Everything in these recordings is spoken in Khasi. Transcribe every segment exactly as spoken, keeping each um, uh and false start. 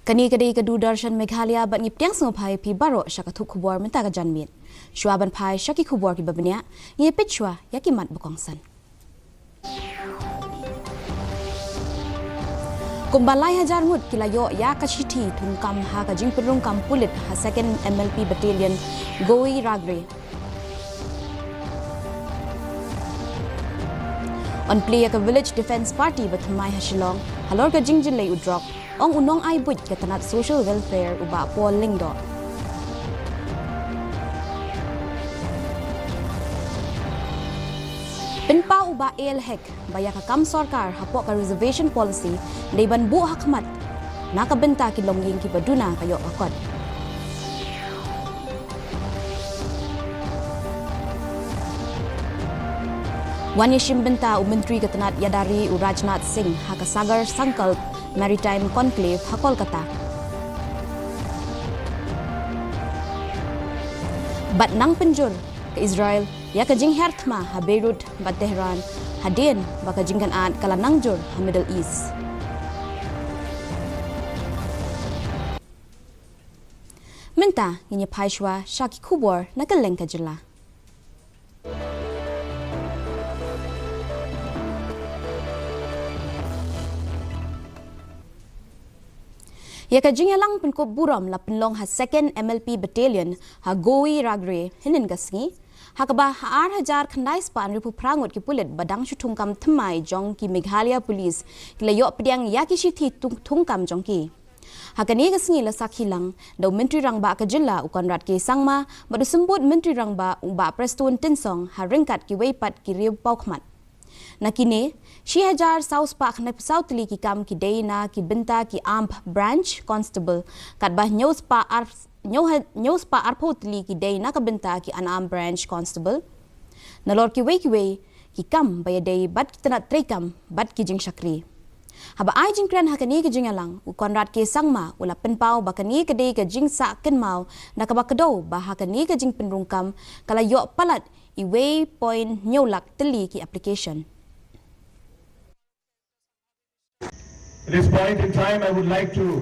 Kane ka dei ka Doordarshan Meghalaya bad ngi pdiang sngewbha ïa phi baroh sha ka thup khubor mynta ka janmiet. Shuwa ban phai sha ki khubor kiba bniah, ngi peit shuwa ïa ki mat ba kongsan. Kumba lai hajar ngut ki la ïoh ïa ka shithi thungkam ha ka jingpynrung kam pulit ha Second M L P Battalion Gowri Ragre. Yn plie ïa ka Village Defence Party ba thymmai ha Shillong halor ka jingjyllei u drok, ong u nongai buit ka tnat Social Welfare u Bah Paul Lyngdoh. Pynpaw u Bah A L Hek ba ïa ka kam sorkar hapoh ka Reservation Policy dei ban buh ha khmat na ka bynta ki longïing kiba duna ka ïoh ka kot. Wan ïashim bynta u Myntri ka tnat ïada ri u Rajnath Singh ha ka Sagar Sankalp Maritime Conclave ha Kolkata. Bad nang pynjur ka Israel ïa ka jinghiar thma ha Beirut bad Tehran, hadien ba ka jingkynad ka la nang jur ha Middle East. Mynta ngin ïa phai shuwa sha ki khubor na kylleng ka jylla. Ïa ka jingïalang pynkup burom la pynlong ha Second M L P Battalion ha Gowri Ragre hynnin ka sngi, ha kaba ha ar hajar khyndai spah hynriewphew phra ngut ki pulit ba dang shu thungkam thymmai jong ki Meghalaya Police ki la ïoh pdiang ïa ki shithi thung- thungkam jong ki. Ha kane ka sngi la sakhi lang da u Myntri Rangbah ka jylla u Conrad K Sangma bad u Symbud Myntri Rangbah u Bah Prestone Tynsong ha ryngkat kiwei pat ki riewpawkhmat. Na kine, shi hajar saw spah khyndai phew saw tylli ki kam ki dei na ki bynta ki Armed Branch Constable, katba hynñiew spah ar- hynñiew ha- hynñiew spah arphew tylli ki dei na ka bynta ki Unarmed Branch Constable. Nalor kiwei kiwei ki kam ba ïadei bad ki tnat treikam bad ki jingshakri. Haba ai jingkren ha kane ka jingïalang, u Conrad K Sangma u la pynpaw ba kane ka dei ka jingsah kynmaw, na kaba kdew ba ha kane ka jingpynrung kam ka la ïoh palat iwei point hynñiew lak tylli ki application. At this point in time, I would like to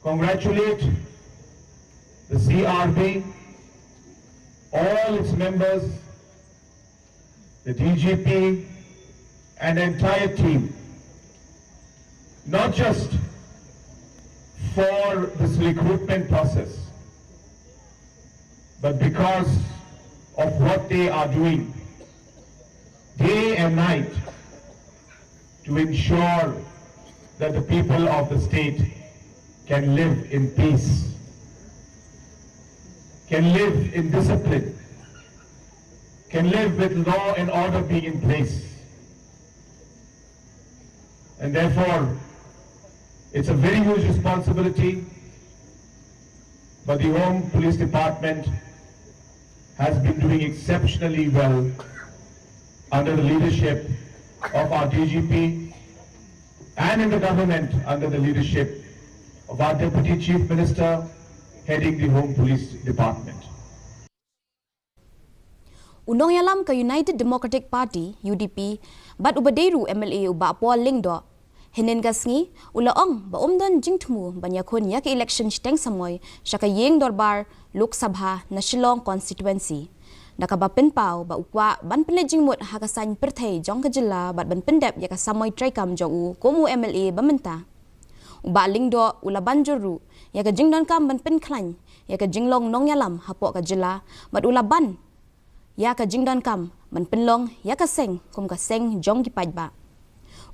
congratulate the C R B, all its members, the D G P, and the entire team, not just for this recruitment process, but because of what they are doing day and night to ensure that the people of the state can live in peace, can live in discipline, can live with law and order being in place. And therefore, it's a very huge responsibility, but the Home Police Department has been doing exceptionally well under the leadership of our D G P and in the government under the leadership of our Deputy Chief Minister heading the Home Police Department. U nongïalam ka United Democratic Party, U D P, bad uba dei ruh M L A u Bah Paul Lyngdoh, hynnin ka sngi u la ong ba um don jingthmu ban ïakhun ïa ka election shiteng samoi sha ka ïing dorbar Lok Sabha na Shillong constituency, da kaba pynpaw ba u kwah ban pynleit jingmut ha ka saiñ pyrthei jong ka jylla bad ban pyndep ïa ka samoi treikam jong u kum u M L A ba mynta. U Bah Lyngdoh u la ban jur ruh ïa ka jingdonkam ban pynkhlaiñ ïa ka jinglong nongïalam hapoh ka jylla bad u la ban ïa ka jingdonkam ban pynlong ïa ka seng kum ka seng jong ki paidbah.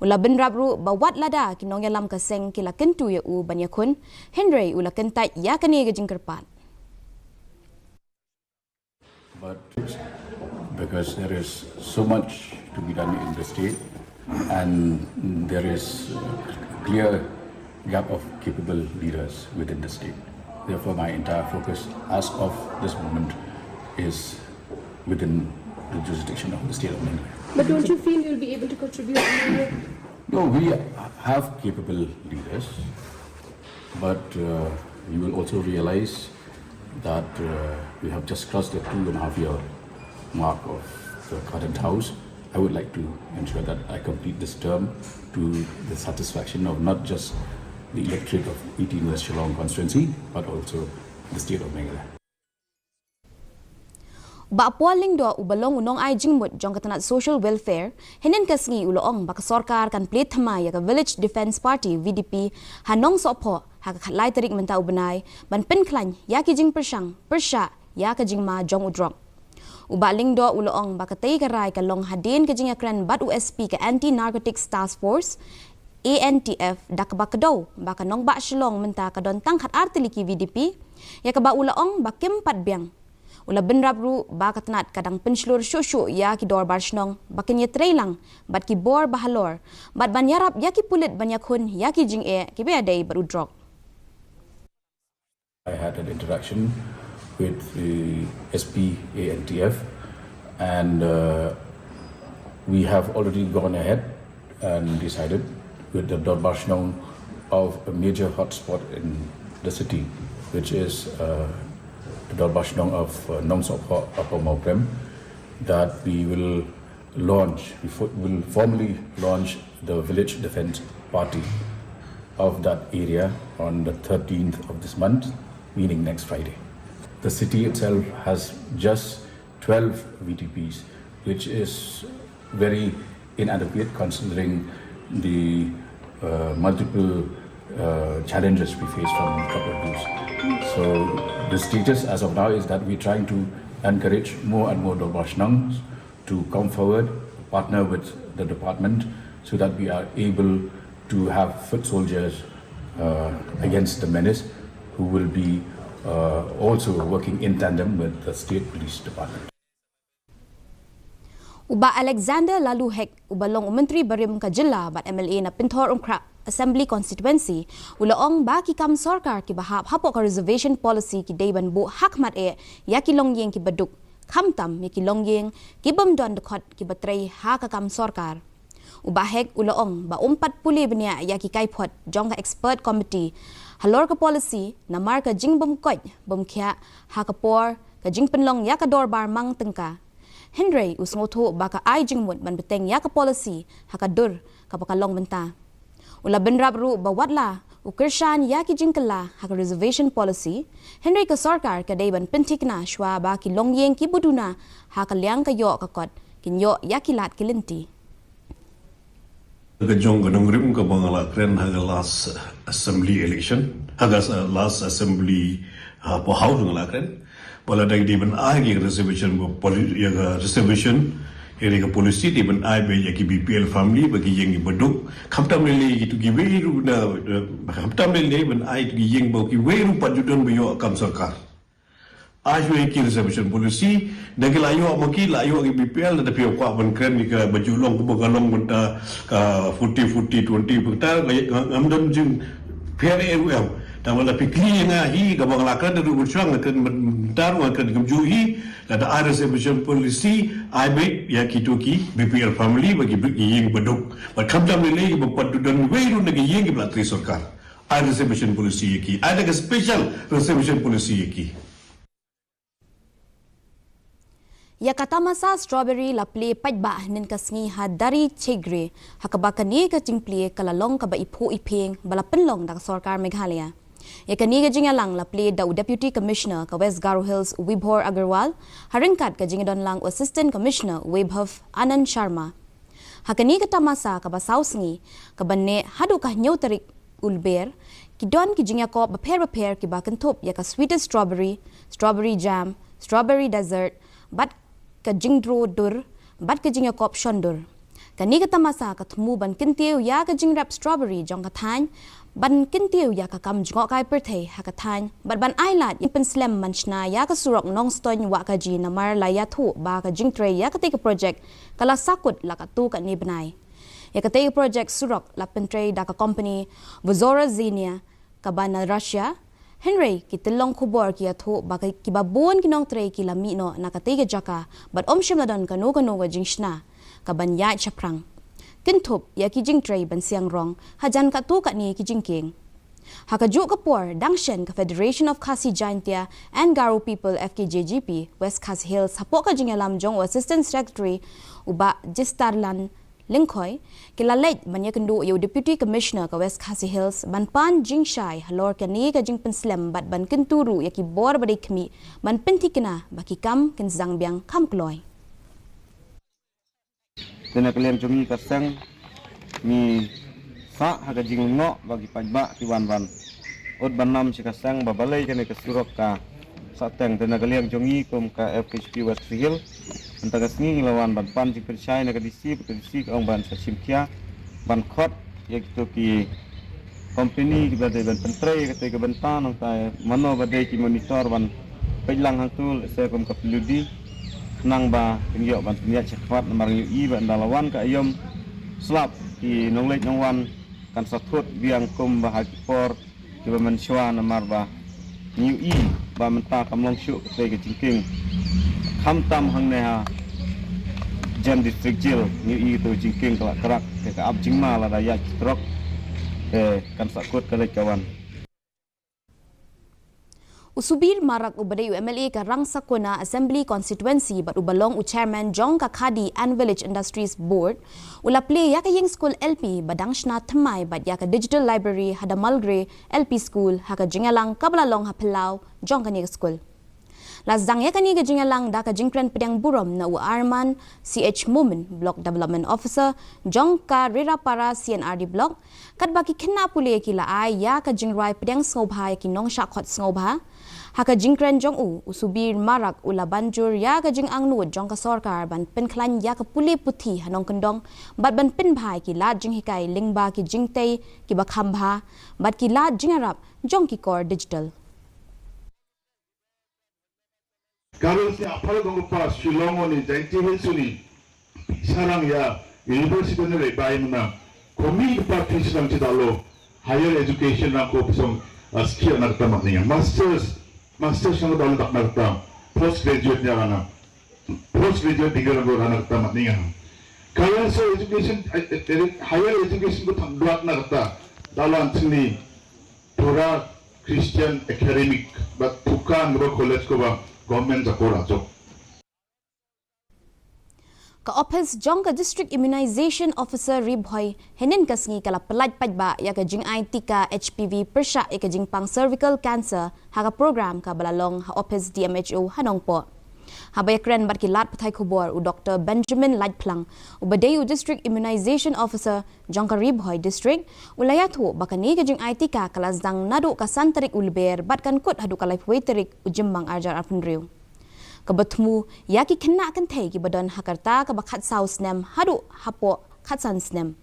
U la bynrap ruh ba wat lada ki nongïalam ka seng ki la kyntu ïa u ban ïakhun, hynrei u la kyntait ïa kane ka jingkyrpad. But because there is so much to be done in the state, and there is a clear gap of capable leaders within the state. Therefore, my entire focus as of this moment is within the jurisdiction of the state of Meghalaya. But don't you feel you'll be able to contribute more? No, we have capable leaders, but uh, you will also realize that uh, we have just crossed the two and a half year mark of the current House. I would like to ensure that I complete this term to the satisfaction of not just the electorate of eighteen West Shillong constituency, but also the state of Meghalaya. Bah Paul Lyngdoh uba long u nongai jingmut jong ka tnat Social Welfare, hynnin ka sngi u la ong ba ka sorkar kan plie thymmai ïa ka Village Defence Party, V D P, ha Nongsohphoh, ha ka khatlai tarik mynta u bnai, ban pynkhlaiñ ïa ki jingpyrshang, pyrshah, ïa ka jingma jong u drok. U Bah Lyngdoh u la ong ba katei ka rai ka long hadien ka jingïakren bad u S P ka Anti Narcotics Task Force, A N T F, da kaba kdew ba ka nongbah Shillong mynta ka don tang khatar tylli ki V D P, ïa kaba u la ong ba kim pat biang. U la bynrap ruh ba ka tnat ka dang pynshlur shuh shuh ïa ki dorbar shnong ba kin ïatreilang bad ki bor ba halor, bad ban ïarap ïa ki pulit ban ïakhun ïa ki jingeh kiba ïadei bad u drok. I had an interaction with the S P A N T F, and uh, we have already gone ahead and decided with the Dorbar Shnong of a major hotspot in the city, which is uh, the Dorbar Shnong of uh, Nongsohphoh, Upper Mawprem, that we will launch, we fo- will formally launch the village defense party of that area on the thirteenth of this month, meaning next Friday. The city itself has just twelve V D Ps, which is very inadequate considering the uh, multiple uh, challenges we face from a couple of years. So the status as of now is that we're trying to encourage more and more Dorbar Shnongs to come forward, partner with the department, so that we are able to have foot soldiers uh, against the menace, who will be uh, also working in tandem with the State Police Department. U Bah Alexander Laloo Hek, uba long u Myntri barim ka jylla bad M L A na Pynthorumkhrah Assembly Constituency, u la ong ba ki kam sorkar kiba hap hapoh ka reservation policy ki dei ban buh ha khmat eh ïa ki longïing kiba duk, khamtam ïa ki longïing ki bym don dkhot kiba trei ha ka kam sorkar. U Bah Hek u la ong ba um pat pule bniah ïa ki kaiphod jong ka expert committee halor ka policy, namar ka jingbymkoit bymkhiah ha ka por ka jingpynlong ïa ka dorbar mang tyngka. Hynrei u sngewthuh ba ka ai jingmut ban bteng ïa ka policy ha ka dur kaba ka long mynta. U la bynrap ruh ba watla u kyrshan ïa ki jingkylla ha ka reservation policy, hynrei ka sorkar ka dei ban pynthikna shuwa ba ki longïing kiba duna ha ka liang ka ïoh ka kot kin ïoh ïa ki lad ki lynti. Ka jong ka nongrim kaba nga la kren ha ka last assembly election, ha ka last assembly, ha, poh House nga la kren. Ba la dang dei ban ai ki reservation ba poli-, ïa ka reservation, ïa ka policy dei ban ai ba ïa ki B P L family, ba ki ïing kiba duk. Khamtam lei lei kito kiwei ruh na, khamtam lei lei ban ai ki ïing ba kiwei ruh pat ju don ba ïoh kam sorkar. Ai shuwa ïa ki reservation policy, da ki la ïoh ma ki, la ïoh ki B P L, da phi kwah ban kren ïa ka ba ju long kaba ka long mynta ka forty forty twenty, mynta ka ngam don jing pher e u em. Tang ba la phi kylli ïa nga hi kaba nga la kren da ruh bun shuwa, nga kren mynta ruh nga kren kumjuh hi, lada ai reservation policy, ai beit ïa kito ki B P L family ba ki bit ki ïing ba duk. Bad khamtam lei lei kiba pat don wei ruh na ki ïing kiba la trei sorkar. Ai reservation policy ïa ki. Ai da ka special reservation policy ïa ki. Ïa ka tamasa strawberry la plie paidbah hynnin ka sngi ha Darichegre, ha kaba kane ka jingplie ka la long kaba iphuh iphieng ba la pynlong da ka sorkar Meghalaya. Ïa kane ka jingïalang la plie da u Deputy Commissioner ka West Garo Hills u Vibhor Agarwal, ha ryngkat ka jingdonlang u Assistant Commissioner u Vaibhav Anand Sharma. Ha kane ka tamasa kaba saw sngi, kaba neh haduh ka hynñiew tarik u Lber, ki don ki jingïakop bapher bapher kiba kynthup ïa ka sweetest strawberry, strawberry jam, strawberry dessert, bad ka jingdro dur, bad ka jingïakop shon dur. Kane ka tamasa ka thmu ban kyntiew ïa ka jingrep strawberry jong ka thaiñ, ban kyntiew ïa ka kam jngohkai pyrthei ha ka thaiñ, bad ban ai lad ïa pynslem ban shna ïa ka surok Nongstoiñ Wahkaji, namar la ïathuh ba ka jingtrei ïa katei ka project ka la sakut la katto katne bnai. Ïa katei ka project surok la pyntrei da ka company Vozora Zhenia kaba na Russia. Hynrei ki tyllong khubor ki ïathuh ba ki, kiba bun ki nongtrei ki la mih noh na katei ka jaka, bad ym shym la don kano kano ka jingshna kaban ïaid shaphrang. Kynthup ïa ki jingtrei ban siang rong hajan katto katne ki jingkieng. Ha kajuh ka por, dang shen ka Federation of Khasi Jaintia and Garo People, F K J G P, West Khasi Hills, hapoh ka jingïalam jong u Assistant Secretary u Bah Jistarlan Lyngkhoi, ki la leit ban ïakynduh ïa u Deputy Commissioner ka West Khasi Hills ban pan jingshai halor kane ka jingpynslem bad ban kyntu ruh ïa ki bor ba dei khmih ban pynthikna ba ki kam kin sdang biang kham kloi. Te na ka liang jong ngi ka seng ngi sah ha ka jinglyngngoh ba ki paidbah ki wan ban ud ban nam sha ka seng ba balei kane ka surok ka sah teng. Te na ka liang jong ngi kum ka F H P West Khasi Hills, mynta ka sngi ngi la wan ban pan jingpynshai na ka D C, ka D C ka ong ban sa shim khia ban khot ïa kito ki company kiba dei ban pyntrei ïa kata ka bynta, nangta mano ba dei ki monitor ban peit lang hangto, lehse kum ka P W D, khnang ba kin ïoh ban pynïaid shakhmat. Namar ngi ïohi ba ynda la wan ka aïom slap, ki nongleit nongwan kan sa thut biang kumba ha ki por kiba mynshuwa, namar ba ngi ïohi ba mynta kam long shuh kata ka jingkieng, khamtam hangne ha Jain District Jail ngi ïohi kata ka jingkieng ka la krak, te ka ap jingma lada ïaid ki trok, te kan sa kut ka leit ka wan. U Subir Marak uba dei u M L A ka Rangsakona Assembly Constituency bad uba long u Chairman jong ka Khadi and Village Industries Board, u la plie ïa ka ïing skul L P ba dang shna thymmai bad ïa ka Digital Library ha Damalgre L P School ha ka jingïalang kaba la long ha phyllaw jong kane ka skul. La sdang ïa kane ka jingïalang da ka jingkren pdiang burom na u Arman C H Momin, Block Development Officer jong ka Rerapara C and R D Block, katba ki khynnah pule ki la ai ïa ka jingrwai pdiang sngewbha ïa ki nongshah khot sngewbha. Ha ka jingkren jong u, u Subir Marak u la ban jur ïa ka jingangnud jong ka sorkar ban pynkhlaiñ ïa ka pule puthi ha nongkyndong bad ban pynbha ïa ki lad jinghikai lyngba ki jingtei kiba kham bha bad ki lad jingïarap jong ki kor digital. Ka roi sha pal dong pa Shillong oni, Jaintia Hills oni, sarang ïa university ne re bai muna. Komi pa phi sarang chi dalo higher education rang ko pisong, ah, skia na kata mat ninga. Masters, masters rang dalo dak na kata. Post graduate nya rana. Post graduate degree rang ko rana kata mat ninga. Ka roi sha education, eh, eh, eh, higher education ko thang duat na kata. Dalo an sini Torah Christian Academic, bad phukan ro college ko ba government jakora jok. Ka ophis jong ka District Immunization Officer Ri Bhoi hynnin ka sngi ka la pyllait paidbah ïa ka jingai tika H P V pyrshah ïa ka jingpang cervical cancer ha ka program kaba la long ha ophis D M H O ha Nongpoh. Haba ïakren bad ki lad pathai khubor, u Doktor Benjamin Laitphlang, uba dei u District Immunization Officer jong ka Ri Bhoi District, u la ïathuh ba kane ka jingai tika ka la sdang naduh ka san tarik u Lber bad kan kut haduh ka laiphew wei tarik u Jymmang arhajar arphew hynriew. Kaba thmu ïa ki khynnah kynthei kiba don ha ka rta kaba khatsaw snem haduh hapoh khatsan snem.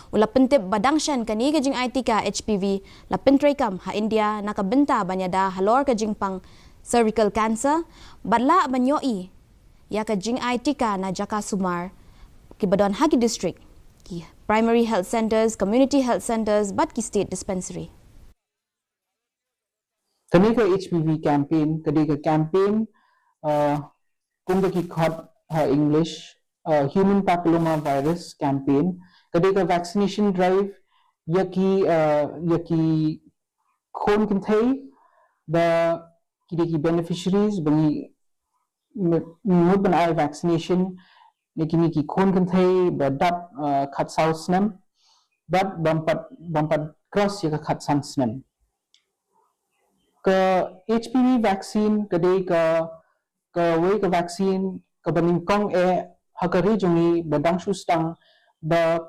U la pyntip ba dang shen kane ka jingai tika H P V la pyntreikam ha India na ka bynta ban ïada halor ka jingpang cervical cancer, bad lah ban ïohi ïa ka jingai tika na jaka sumar kiba don ha ki district, ki primary health centres, community health centres bad ki state dispensary. Kane ka H P V campaign ka dei ka campaign, uh, kumba ki khot ha English, uh, Human Papilloma Virus Campaign. Ka dei ka vaccination drive ïa ki, uh, ïa ki khun kynthei ba ki dei ki beneficiaries ba ngi mut ban ai vaccination, ne kine ki khun kynthei ba dap, uh, khatsaw snem bad bym pat, bym pat cross ïa ka khatsan snem. Ka H P V vaccine ka dei ka, kawei ka vaccine kaba nyngkong eh ha ka ri jong ngi ba dang shu sdang ba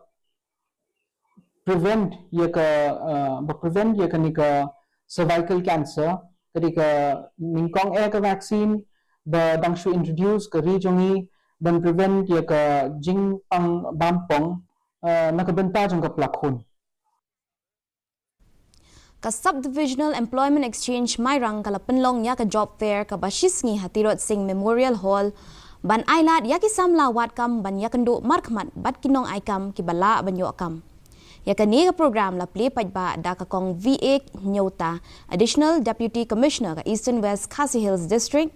prevent ïa ka, uh, ba prevent ïa kane ka cervical cancer. Ka dei ka nyngkong eh ka vaccine ba dang shu introduce ka ri jong ngi ban prevent ïa ka jingpang bampong, uh, na ka bynta jong ka pla khun. Ka Sub Divisional Employment Exchange Mairang ka la pynlong ïa ka job fair kaba shisngi ha Tirot Sing Memorial Hall ban ailad ïa ki samla wad kam ban ïakynduh markhmat bad ki nongai kam kiba lah ban ïoh kam. Ïa kane ka program la plie paidbah da ka Kong V A Hynniewta, Additional Deputy Commissioner ka Eastern West Khasi Hills District,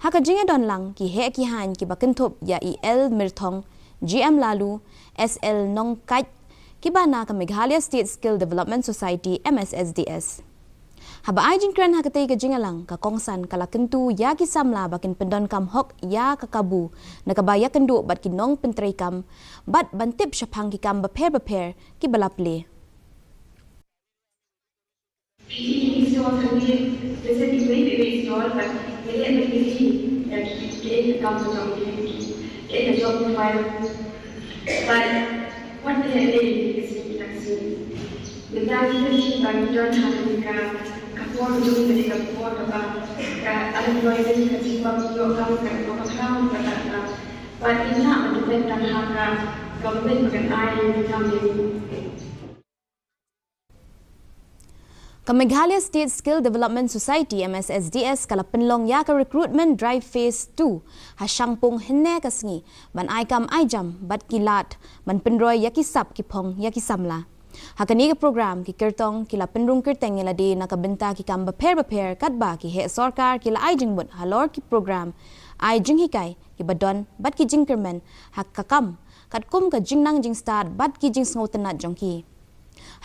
ha ka jingïadon lang ki heh ki haiñ kiba kynthup ïa i L Myrthong, G M Laloo, S L Nongkait, kiba na ka Meghalaya State Skill Development Society, M S S D S. Haba ai jingkren ha katei ka jingïalang, ka kongsan ka la kyntu ïa ki samla ba kin pyndonkam hok ïa ka kabu, na kaba ïakynduh bad ki nongpyntreikam, bad ban tip shaphang ki kam bapher bapher kiba la plie. But what the hell is this vaccine? Mynta ngi kyntu ba ngi don ha kane ka, ka por jong ngi, ka por kaba ka unemployment ka jingbam ïoh kam ka, ka, ka, ka, ka, ka. But ngi lah ban depend tang ha ka government ba kan ai ïa ngi kam ïa ngi. Ka Meghalaya State Skill Development Society, M S S D S, ka la pynlong ïa ka recruitment drive phase two ha Shangpung hynne ka sngi, ban ai kam ai jam bad ki lad ban pynroi ïa ki sap ki phong ïa ki samla. Ha kane ka program, ki kyrtong ki la pynrung kyrteng ïa lade na ka bynta ki kam bapher bapher, katba ki heh sorkar ki la ai jingmut halor ki program ai jinghikai kiba don bad ki jingkyrmen ha ka kam, katkum ka jingnang jingstad bad ki jingsngewtynnat jong ki.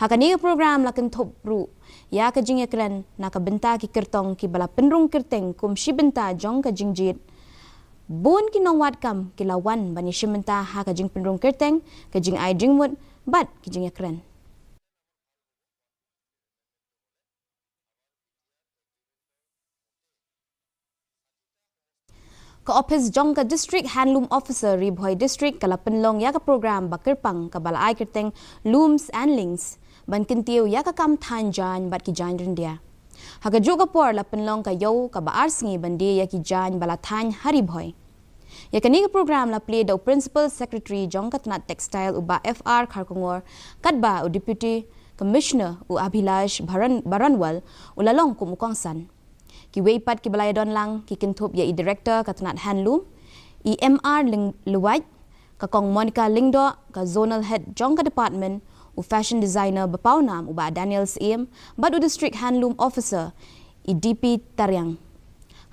Ha kane ka program la kynthup ruh ïa ka jingïakren na ka bynta ki kyrtong kiba la pynrung kyrteng kum shi bynta jong ka jingjied. Bun ki nongwad kam ki la wan ban ïashim bynta ha ka jingpynrung kyrteng, ka jingai jingmut bad ki jingïakren. Ka ophis jong ka District Handloom Officer, Ri Bhoi District, ka la pynlong ïa ka program ba kyrpang kaba la ai kyrteng Looms and Links, ban kyntiew ïa ka kam thaiñ jaiñ bad ki jaiñ ryndia. Ha kajuh ka por la pynlong ka ïew kaba ar sngi ban die ïa ki jaiñ ba la thaiñ ha Ri Bhoi. Ïa kane ka program la plie da u Principal Secretary jong ka tnat Textile, u Bah F R Kharkongor, katba u Deputy Commissioner, u Abhilash Baran-, Baranwal, u la long kum u kongsan. Kiwei pat kiba la ïadon lang ki kynthup ïa i Director ka tnat Handloom, i M R Ling-, Luwait, ka Kong Monica Lyngdoh, ka Zonal Head jong ka Department, u Fashion Designer ba pawnam, u Bah Daniel Syiem, bad u District Handloom Officer, i D P Tariang.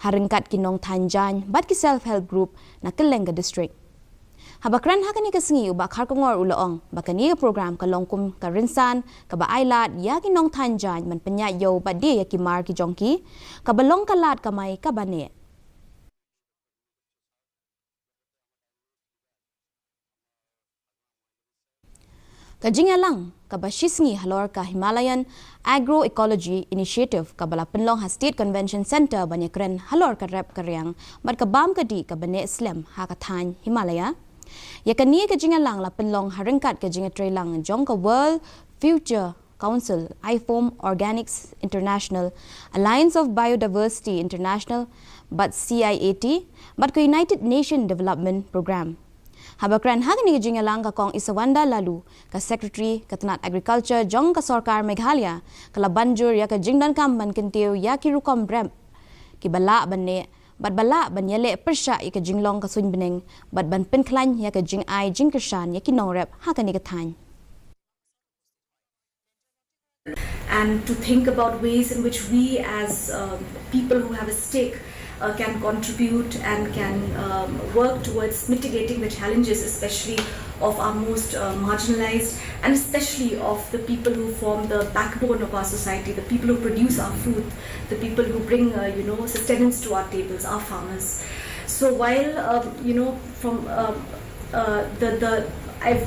Ha ryngkat ki nongthaiñ jaiñ bad ki self help group na kylleng ka district. Haba kren ha kane ka sngi, u Bah Kharkongor u la ong ba kane ka program ka long kum ka rynsan kaba ai lad ïa ki nongthaiñ jaiñ ban pynïaid ïew bad die ïa ki mar ki jong ki, kaba long ka lad kamai kaba neh. Ka jingïalang kaba shisngi halor ka Himalayan Agroecology Initiative, kaba la pynlong ha State Convention Centre ban ïakren halor ka rep ka riang bad ka bam ka dih kaba neh slem ha ka thaiñ Himalaya. Ïa kane ka jingïalang la pynlong ha ryngkat ka jingïatreilang jong ka World Future Council, IFOAM Organics International, Alliance of Biodiversity International, bad C I A T, bad ka United Nation Development Programme. Haba kren ha kane ka jingïalang, ka Kong Isawanda Laloo, ka Secretary ka tnat Agriculture jong ka Sorkar Meghalaya, ka la ban jur ïa ka jingdonkam ban kyntiew ïa ki rukom rep kiba lah ban neh bad ba lah ban ïaleh pyrshah ïa ka jinglong ka suiñ bneng bad ban pynkhlaiñ ïa ka jingai jingkyrshan ïa ki nongrep ha kane ka thaiñ. And to think about ways in which we, as um, people who have a stake, uh, can contribute and can um, work towards mitigating the challenges, especially of our most uh, marginalized, and especially of the people who form the backbone of our society, the people who produce our food, the people who bring, uh, you know, sustenance to our tables, our farmers. So while, um, you know, from uh, uh, the the I've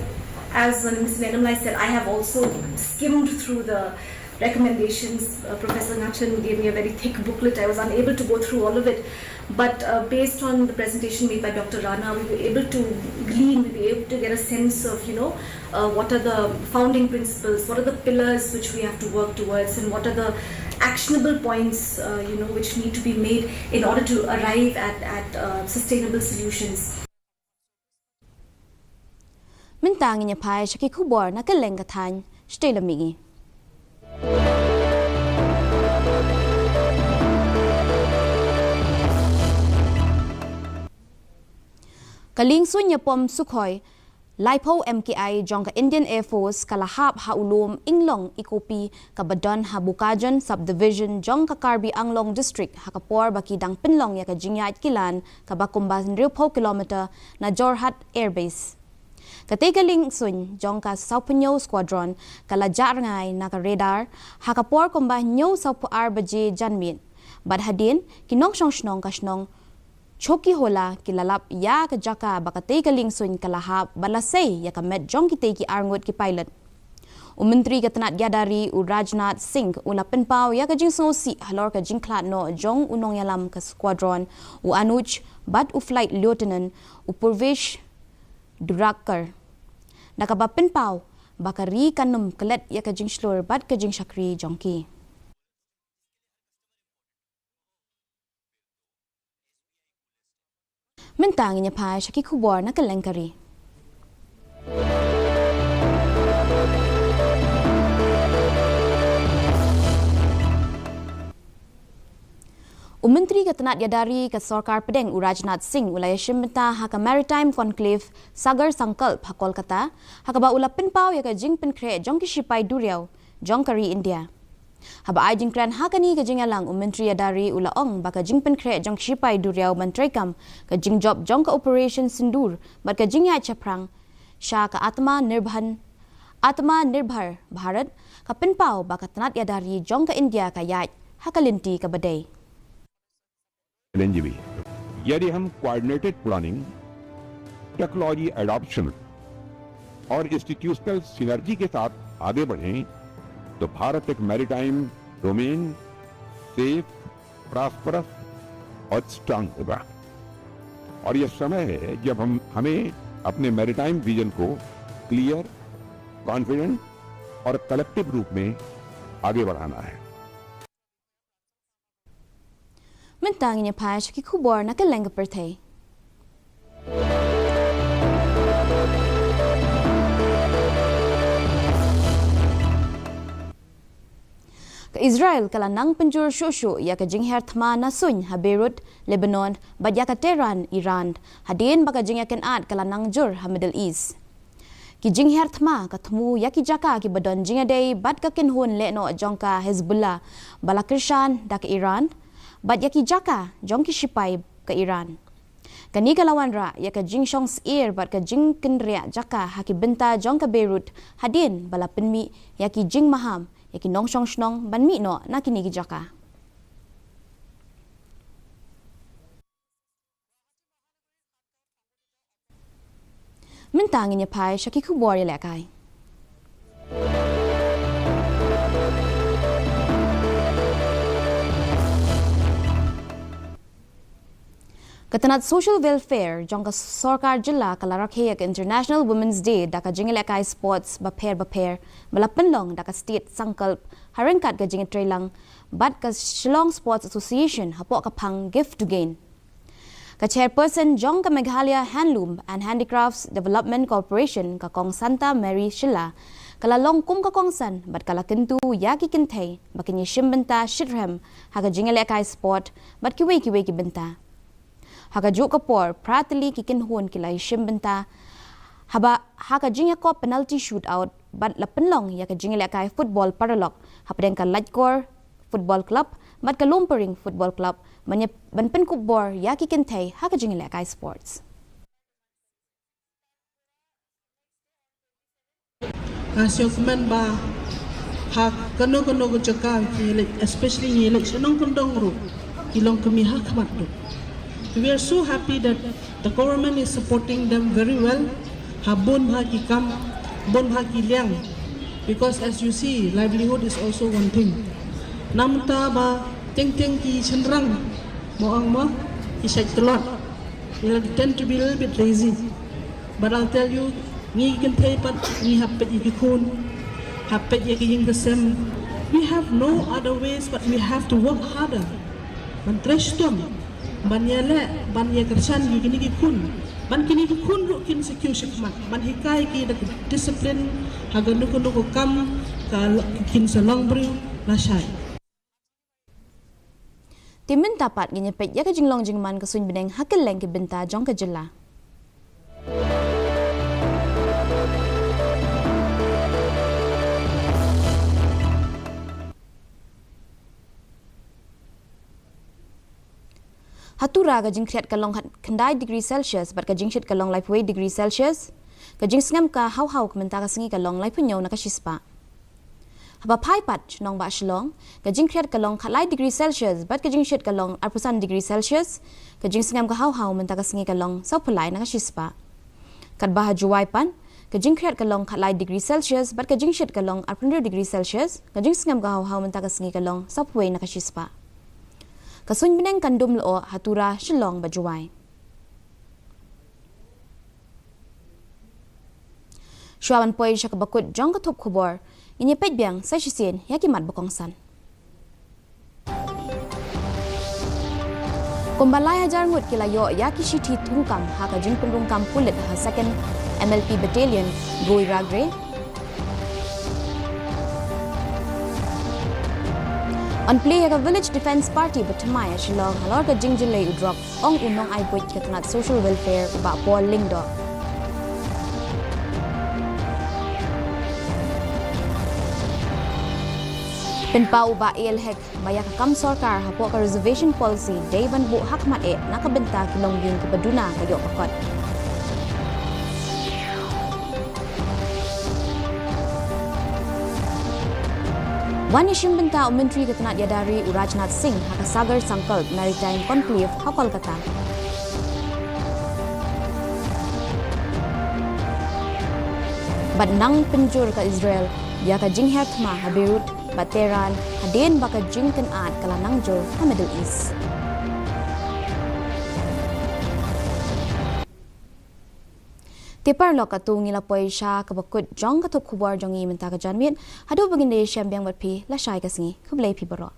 as Miss Nenamlai said, I have also skimmed through the recommendations. Uh, Professor Ngachan gave me a very thick booklet. I was unable to go through all of it, but uh, based on the presentation made by Doctor Rana, we were able to glean, we were able to get a sense of, you know, uh, what are the founding principles, what are the pillars which we have to work towards, and what are the actionable points, uh, you know, which need to be made in order to arrive at, at uh, sustainable solutions. Mynta ngin ïa phai sha ki khubor na kylleng ka thaiñ. Shatei lam mihngi. Ka liengsuiñ ïapom Sukhoi laiphew M K I jong ka Indian Air Force ka la hap ha u lum Inglong Ikopi kaba don ha Bokajan Subdivision jong ka Karbi Anglong District ha ka por ba ki dang pynlong ïa ka jingïaid kilan kaba kumba hynriewphew kilometer na Jorhat Air Base. Katei ka liengsuiñ jong ka sawphew hynñiew Squadron ka la jah rngai na ka radar ha ka por kumba hynñiew sawphew ar baje janmiet. Bad hadien, ki nongshong shnong ka shnong Chokihola ki la lap ïa ka jaka ba katei ka liengsuiñ ka la hap bad la sei ïa ka met jong kitei ki arngut ki pilot. U Myntri ka tnat ïada ri u Rajnath Singh u la pynpaw ïa ka jingsngewsih halor ka jingkhlad noh jong u nongïalam ka Squadron u Anuj bad u Flight Lieutenant u Purvesh Durakar. Da kaba pynpaw ba ka ri kan ym klet ïa ka jingshlur bad ka jingshakri jong ki. Mynta ngin ïa phai sha ki khubor na kylleng ka ri. U Myntri ka tnat ïada ri ka Sorkar Pdeng u Rajnath Singh u la ïashim bynta ha ka Maritime Conclave Sagar Sankalp ha Kolkata, ha kaba u la pynpaw ïa ka jingpynkhreh jong ki shipai duriaw jong ka ri India. Haba ai jingkren ha kane ka jingïalang u Myntri ïada ri u la ong ba ka jingpynkhreh jong ki shipai duriaw ban treikam ka jingjop jong ka Operation Sindoor bad ka jingïaid shaphrang sha ka Atma Nirbhan, Atma Nirbhar Bharat ka pynpaw ba ka tnat ïada ri jong ka India ka ïaid ha ka lynti kaba dei. चैलेंज भी है। यदि हम कोऑर्डिनेटेड प्लानिंग, टेक्नोलॉजी एडॉप्शन और इंस्टीट्यूशनल सिनर्जी के साथ आगे बढ़ें, तो भारत एक मैरीटाइम डोमेन सेफ, प्रॉस्परस और स्ट्रांग होगा। और यह समय है जब हम, हमें अपने मैरीटाइम विजन को क्लियर, कॉन्फिडेंट और कलेक्टिव रूप में आगे बढ़ाना है। Mynta ngin ïa phai sha ki khubor na kylleng ka pyrthei. Ka Israel ka la nang pynjur shuh shuh ïa ka jingher thma na suiñ ha Beirut, Lebanon, bad ïa ka Tehran, Iran, hadien ba ka jingïakynad ka la nang jur ha Middle East. Ki jingher thma ka thmu ïa ki jaka kiba don jingïadei bad ka kynhun leh noh jong ka Hezbollah ba la kyrshan da ka Iran, bad ïa ki jaka jong ki shipai ka Iran. Kane ka la wanrah ïa ka jingshong syier bad ka jingkynriah jaka ha ki bynta jong ka Beirut hadien ba la pynmih ïa ki jingmaham ïa ki nongshong shnong ban mih noh na kine ki jaka. Mynta ngin ïa phai sha ki khubor ïalehkai. Ka tnat Social Welfare jong ka sorkar jylla ka la rakhe ïa ka International Women's Day da ka jingïalehkai sports bapher bapher ba la pynlong da ka State Sankalp ha ryngkat ka jingïatreilang bad ka Shillong Sports Association hapoh ka phang Gift to Gain. Ka chairperson jong ka Meghalaya Handloom and Handicrafts Development Corporation, ka Kong Santa Mary Shylla, ka la long kum ka kongsan bad ka la kyntu ïa ki kynthei ba kin ïashim bynta shitrhem ha ka jingïalehkai sport bad kiwei kiwei ki bynta. Ha kajuh ka por, phra tylli ki kynhun ki la ïashim bynta haba ha ka jingïakop penalty shootout bad la pynlong ïa ka jingïalehkai football paralok hapdeng ka Laitkor Football Club bad ka Lumpering Football Club ban ïa, ban pynkup bor ïa ki kynthei ha ka jingïalehkai sports. Nga sngewkmen ba ha kano kano ka jaka ki leit, especially ngi leit sha nongkyndong ruh, ki long kmie ha khmat ruh. We are so happy that the government is supporting them very well. Ha bun ha ki kam, bun ha ki liang, because as you see, livelihood is also one thing. Namta ba teng teng ki shynrang mo ang mo ki shait tlot, they tend to be a little bit lazy. But I'll tell you, ngi ki kynthei pat ngi hap peit ïa ki khun, hap peit ïa ki ïing ki sem. We have no other ways but we have to work harder. Ban trei shitom, ban ïaleh, ban ïakyrshan ïa kine ki khun. Ban kine ki khun ruh kin sa kiew shakhmat, ban hikai ki da ka discipline ha kano kano ka kam, ka kin sa long briew lashai. Te mynta pat ngin ïa peit ïa ka jinglong jingman ka suiñ bneng ha kylleng ki bynta jong ka jylla. Ha Tura ka jingkhriat ka long khyndai degree Celsius bad ka jingshit ka long laiphew degree Celsius. Ka jingsngem ka haw haw ka mynta ka sngi ka long laiphew hynñiew na ka shispah. Haba phai pat sha nongbah Shillong, ka jingkhriat ka long khatlai degree Celsius bad ka jingshit ka long arphew san degree Celsius. Ka jingsngem ka haw haw mynta ka sngi ka long sawphew lai na ka shispah. Katba ha Jowai pat, ka jingkhriat ka long khatlai degree Celsius bad ka jingshit ka long arphew hynriew degree Celsius. Ka jingsngem ka haw haw mynta ka sngi ka long sawphew wei na ka shispah. Ka suiñ bneng kan dum lyoh ha Tura, Shillong bad Jowai. Shuwa ban poi sha kaba kut jong ka thup khubor, ngin ïa peit biang sa shisien ïa ki mat ba kongsan. Kumba lai hajar ngut ki la ïoh ïa ki shithi thungkam ha ka jingpynrung kam pulit ha Second M L P Battalion, Gui Ragre. Yn plie ïa ka Village Defence Party ba thymmai ha Shillong halor ka jingjyllei u drok, ong u nongai buit ka tnat Social Welfare u Bah Paul Lyngdoh. Pynpaw u Bah A L Hek ba ïa ka kam sorkar hapoh ka Reservation Policy dei ban buh ha khmat eh na ka bynta ki longïing kiba duna ka ïoh ka kot. Wan ïashim bynta u Myntri ka tnat ïada ri u Rajnath Singh ha ka Sagar Sankalp Maritime Conclave ha Kolkata. Bad nang pynjur ka Israel ïa ka jingher thma ha Beirut bad Tehran, hadien ba ka jingkynad ka la nang jur ha Middle East. Te paralok, katto ngi la poi sha kaba kut jong ka thup khubor jong ngi mynta ka janmiet. Haduh ba ngin da ïashem biang bad phi lashai ka sngi, khublei phi baroh.